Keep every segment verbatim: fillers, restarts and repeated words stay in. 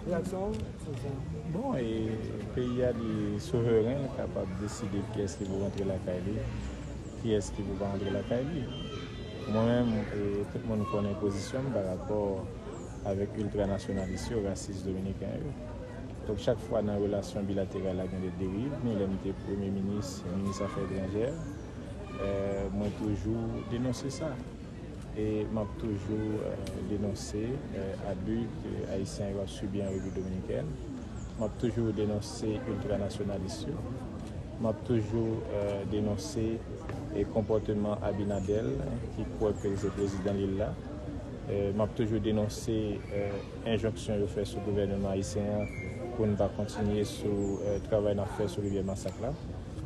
Reyaksyon w sou sa? Bon, e peyi a li souveren, li kapab deside kiyès ki pou rantre lakay li, kiyès ki pou pa rantre lakay li. Mwen menm, e tout moun konnen pozisyon m pa rapò avèk iltranasyonalis yo, rasis dominiken yo. Donk chak fwa nan relasyon bilateral la gen de deriv, ni lè m te premye minis, minis afè etranjè, e mwen toujou denonse sa. E m ap toujou e, denonse e, abi ke Ayisyen yo ap sibi an Repiblik Dominikèn. M ap toujou denonse iltranasyonalis yo. M ap toujou e, denonse e, konpòteman Abinader ki kwè ke l se prezidan lil la. E, m ap toujou denonse e, enjonksyon yo fè sou gouvèneman ayisyen an pou n pa kontinye sou e, travay n ap fè sou Rivyè Masak la.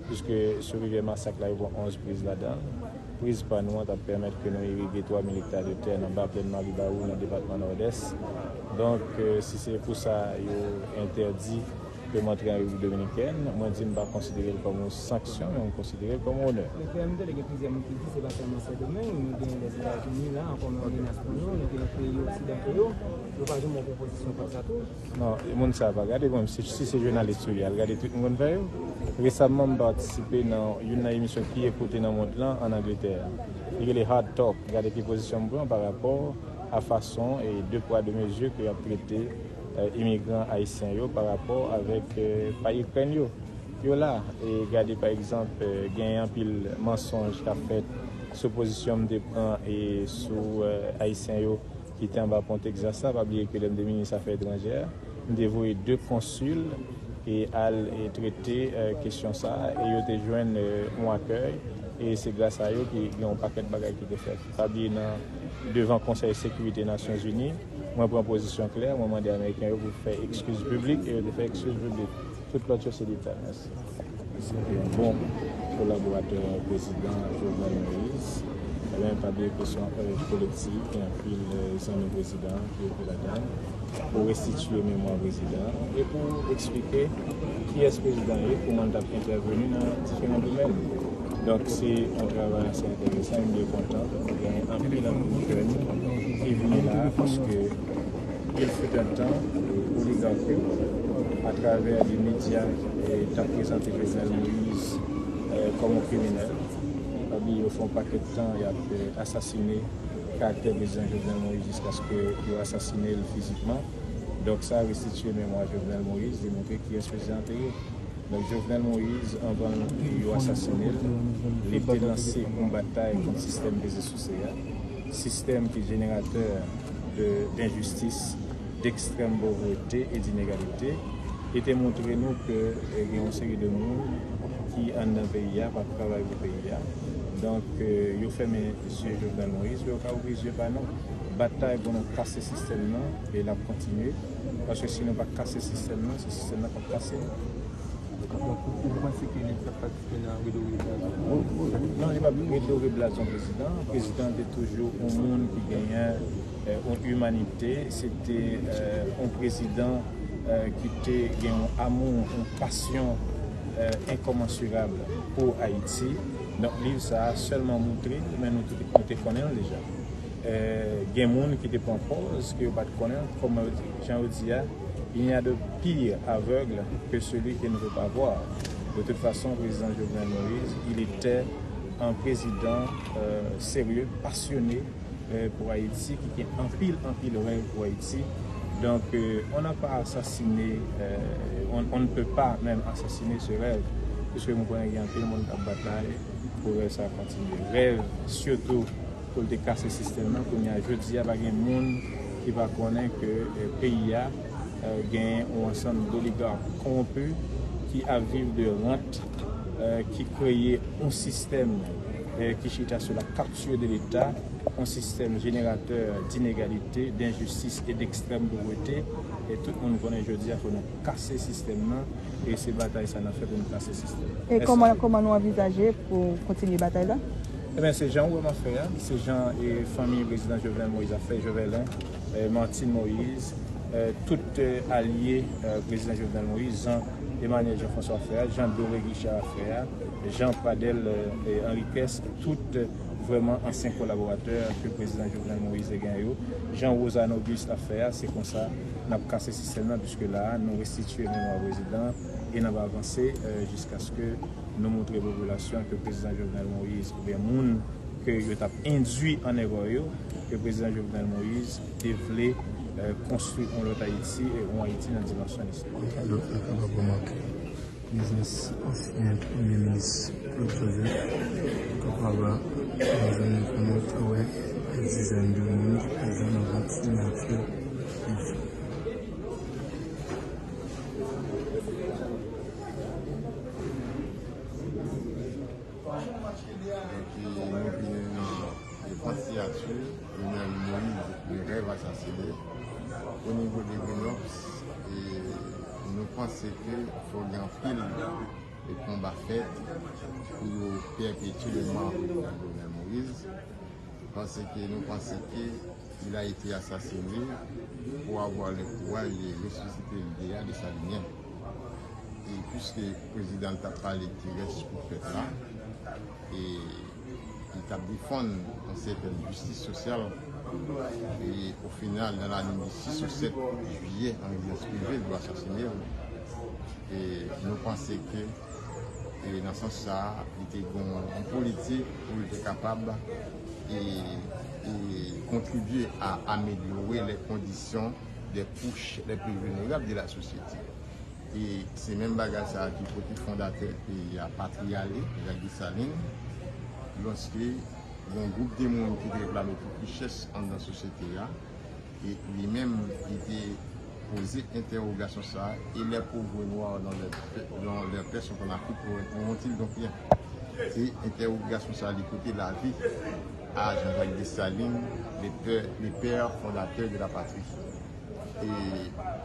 Piske sou Rivyè Masak la, yo pran onz priz ladan l. Priz pa nou an t ap pèmèt ke nou irige twa mil ekta de tè nan ba plèn Maribawou, nan depatman Nòdès. Donk, e, si se pou sa yo entèdi ke m antre an Repiblik Dominikèn, mwen di m pa konsidere l kòm yon sanksyon, men m konsidere l kòm yon onè. Men P M tande gen plizyè moun ki di se pa sèlman Sendomeng, nou gen Lèzetazini la ankò, men yon menas pou nou, nou gen peyi oksidanto yo, yo pa janm yon pwopozisyon kont sa tou. Non, moun sa a pa gade mwen, si, si se jounalis ou ye, al gade tweet m konn fè yo. Resaman, m patisipe nan youn nan emisyon ki pi ekoute nan mond lan ann Angletè. Li rele Hard Talk. Gade ki pozisyon m pran pa rapò a fason e de pwa de mezi ke y ap trete e, imigran ayisyen yo pa rapò avèk e, pa Ikrèn yo. Yo la, e gade pa egzanp, e, gen anpil mansonj k ap fèt sou pozisyon m te pran e sou e, ayisyen yo ki te anba pon Tegzas la. Pa bliye ke lè m te minis afè etranjè, m te voye de konsil e al e trete e, kesyon sa a, e yo te jwenn e, yon akèy, e se gras a yo ki gen yon pakèt bagay ki te fèt. Pa bliye nan devan Konsèy Sekirite Nasyonzini, mwen pran pozisyon klè, mwen mande Ameriken yo pou fè ekskiz piblik, e yo te fè ekskiz piblik. Tout lòt yo se detay. Mèsi. Se te bon kolaboratè prezidan Jovenel Moïse. Ebyen, pa bliye ke se yon erè kolektif, gen anpil e, zanmi prezidan ki rete ladan l, pou restitiye memwa prezidan e pou eksplike kiyès prezidan ye, kòman l t ap entèveni nan diferan domèn. Donk, se yon travay ase enteresan, e m byen kontan. Gen anpil, anpil jèn ki vini la, paske il fut un temps, e, oligak yo, atravè de medya, e, t ap prezante Jovenel Moïse e, kòm yon kriminèl. Pa bliye, yo fè yon pakèt tan y ap e, asasine karaktè prezidan Jovenel Moïse jiskaske yo asasine l fizikman. Donk, sa restitiye memwa Jovenel Moïse, demontre kiyès prezidan te ye. Donk, Jovenel Moïse, anvan yo asasine l, li te lanse yon batay kont sistèm peze souse a, sistèm ki jeneratè de, denjistis, dekstrèm povrete e dinegalite. Li te montre nou ke e, gen yon seri de moun ki anndan peyi a, p ap travay pou peyi a. Donk, e, yo fèmen zye Jovenel Moïse, men yo ka ouvri zye pa nou. Batay pou nou kase sistèm nan, e l ap kontinye. Paske si nou pa kase sistèm nan, se sistèm nan k ap kase nou. Donk, ou, ou panse ke li t ap patisipe nan redore blazon? Non, li p ap redore blazon prezidan. Prezidan te toujou yon moun ki genyen e, yon imanite. Se te e, yon prezidan e, ki te gen yon amou, yon pasyon e, enkomansirab pou Ayiti. Donk, liv sa a sèlman montre l, men nou te, nou te konnen l deja. E, gen moun ki te pran pòz ke yo pa t konnen l, kòm jan yo di a, il n'y a de pire aveugle que celui qui ne veut pas voir. De toute façon, président Jovenel Moïse, il était un président e, sérieux, passionné e, pour Haïti, ki gen anpil, anpil rèv pou Ayiti. Donk, e, on n'a pas assassiné, e, on, on ne peut pas même assassiner ce rêve, puisque nou konnen gen anpil moun k ap batay pou rèv sa a kontinye. Rèv, sitou, pou l te kase sistèm nan, kounye a, jodi a, pa gen moun ki pa konnen ke e, peyi a e, gen yon ansanm doligak kowonpi ki ap viv de rant, e, ki kreye yon sistèm e, ki chita sou la capture de l'État, yon sistèm jeneratè d'inégalité, d'injustice et d'extrême pauvreté. E tout moun konnen jodi a fò nou kase sistèm nan, e se batay sa n ap fè pou nou kase sistèm nan. E kòman, kòman nou anvizaje pou kontinye batay la? Ebyen, se jan ou wè m ap fè a, se jan e, fanmi prezidan Jovenel Moïse ap fè, Jovelin, e, Martine Moïse, e, tout e, alye e, prezidan Jovenel Moïse, jan Emmanuel Jean François ap fè a, jan Doré Richard ap fè a, jan Pradel e, e, Henriquez, tout e, Vrèman ansyen kolaboratè ke prezidan Jovenel Moïse te gen yo. Jan Rosanne Auguste ap fè a, se konsa n ap kase sistèm nan, piske la a, nou restitiye memwa prezidan e n ap avanse, eh, jiskaske nou montre popilasyon ke prezidan Jovenel Moïse oubyen moun ke yo t ap endwi an erè yo, ke prezidan Jovenel Moïse te vle, eh, konstwi yon lòt Ayiti e yon Ayiti nan dimansyon listwa. Lòt la kapab remake. Prezans ansyen Premye Minis Claude Joseph kapab nan zòn nan pou nou ta wè dizèn de moun ki prezan nan vant siyati. Donk, nou vini nan vant siyati Jovenel Moïse, le rêve assassiné. O nivo de Green Ops, e nou panse ke fò gen anpil e konba fèt pou yo pèpetye le mal de Jovenel Moïse, paske nou panse ke il a été assassiné pour avoir le courage de ressusciter l'idéal de sa lignée. E piske prezidan t ap pale ki rès pou fèt la, e li t ap defann yon sètèn jistis sosyal, e o final, nan lannuit di sis ou sèt jiyè, an rezidans prive, yo asasine l. E nou panse ke, e nan sans sa a, li te gen yon politik pou li te kapab e, e kontribye a amelyore les conditions des couches les plus vulnérables de la société. E se menm bagay sa a ki pote fondatè peyi a, Patri Ale, Jacques Dessalines, lòske yon gwoup de moun ki te reklame tout richès anndan sosyete a, e li menm, li te poze entèwogasyon sa a, et les pauvres noirs dont leurs pè-, dont leurs pères sont en Afrique, auront-ils donc rien? E entèwogasyon sa a, li pote lavi a Jean-Jacques Dessalines, le pè-, le père fondateur de la patrie. E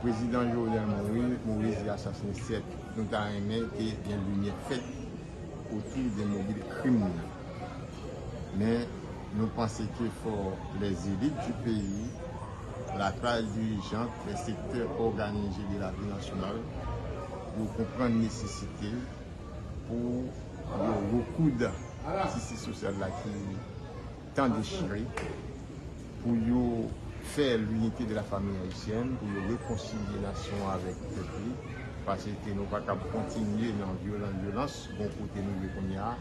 prezidan Jovenel Moïse, Moïse li asasine, sèt, nou ta renmen ke gen limyè fèt otou de mobil krim nan. Men nou panse ke fò les élites du pays, la classe dirigeante, les secteurs organisés de la vie nationale, yo konprann nesesite pou yo rekoud jistis sosyal la ki tan dechire, pou yo fè l'unité de la famille haïtienne, pou yo rekonsilye nasyon an avèk pèp li, paske nou pa kab kontinye nan vyolans, vyolans, bon kote nou ye kounye a.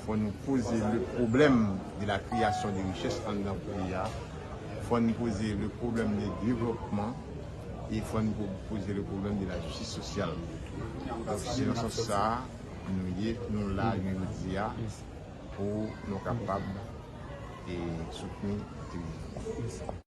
Fò nou poze le problème de la création de richesse anndan peyi a. Fò nou poze le problème de développement. E fò nou po-, poze le problème de la justice sociale. Donk, se nan sans sa a nou ye, nou la, jodi a, pou nou kapab e soutni aktivite.